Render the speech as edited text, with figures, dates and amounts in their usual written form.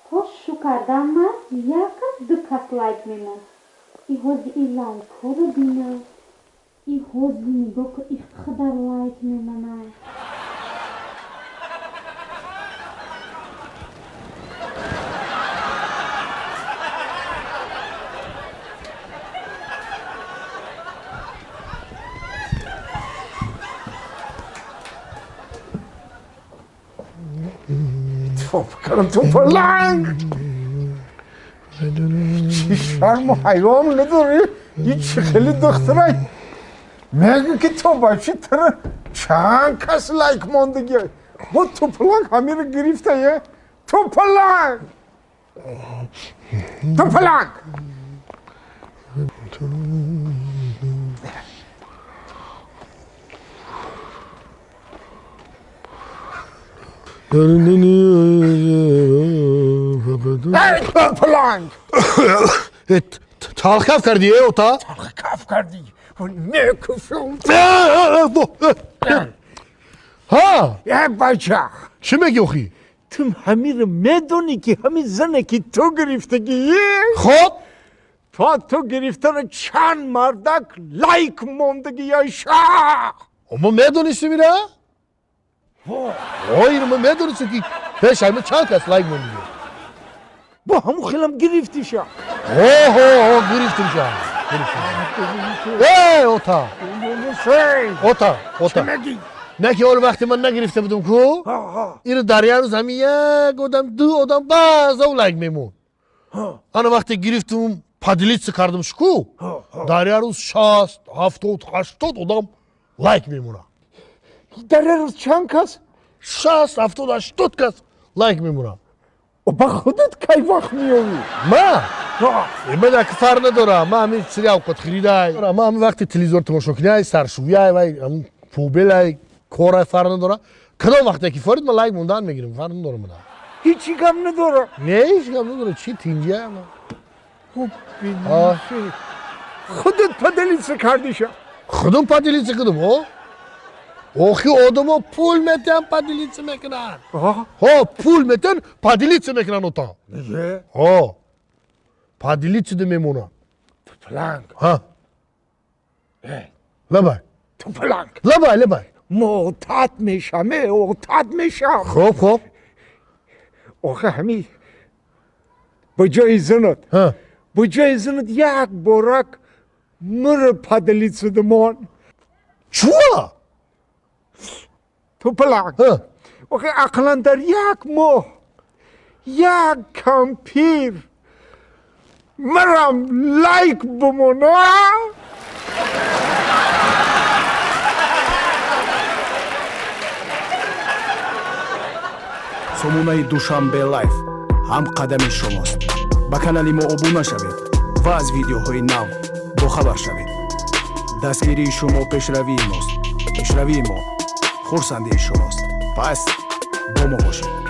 То шу кардан ма як кас, ду кас лайк мемонд. И ҳози и лайкҳоро бина. И ҳози нигоҳ ку, и қадар лайк мемонад. Кардам, тупаланг, чӣ шарму ҳаём надорӣ? И чӣ хеле духтарай мегӯ, ки то бачи тара чанд кас лайк мондагӣ. Бо тупаланг ҳамиро гирифтае. Тупаланг, тупаланг. Тупаланг. Талхкаф кардӣ, э, ота? Талхкаф кардӣ, мекушам. Ҳа. Э, бача. Чӣ мегӣ охӣ? Ту ҳамиро медонӣ, ки ҳамин зане, ки ту гирифтагӣ? Хоб. То ту гирифтана чанд мардак лайк мондагӣ, я шаҳ. Мо медонистем ира? О, иро мо медонистем, ки пеш ҳама чанд кас лайк мондагӣ. Бо ҳамун хелам гирифтиша? Ҳо, гирифтимша. Э, ота, ота, ота, не ки ҳол вақте ман нагирифта будум ку, иро дар як рӯз ҳамин як одам, ду одам баъзав лайк мемонд. Ана вақте гирифтум, поделиться кардам шку, дар як рӯз 60, 70, 80 одам лайк мемонад. Дар як рӯз чанд кас? 60, 70, 80 кас лайк мемонад. Ба худат кай вақт меёвӣ? Ма ман аки фарқ надорам. Ма ҳамин сири авқотхиридай, ма ҳамин вақти телевизор тамошо кунай, саршӯяй, вай фубелай, корай, фарқ надора. Кадом вақте ки форид, ман лайк мондан мегирам, фарқ надора мана. Ҳечи гап надора? Не, ҳеч гап надора. Чи, тинҷия. Худат поделиться кардиша? Худам поделиться кардам. О, охи, одамо пул метиҳан, поделиться мекунанд. Ҳо, пул метиҳан, поделиться мекунанд, ота. Ҳо, поделиться мемонанд. Тупаланг. Ҳа, лабай. Тупаланг. Лабай, лабай. Муътад мешам, муътад мешам. Хоб, хоб. Охи, ҳами ба ҷои занат, ба ҷои занат як борак муро поделиться дамон. Чуа? Тупаланг, охи, ақлан дар як моҳ як кампир марам лайк бимона. Сомонаи Душанбе Лайф ҳамқадами шумост. Ба канали мо обуна шавед ва аз видеоҳои нав бохабар шавед. Дастгирии шумо пешравии мост, пешравии мо хурсандии шумост. Пас бо мо бошед.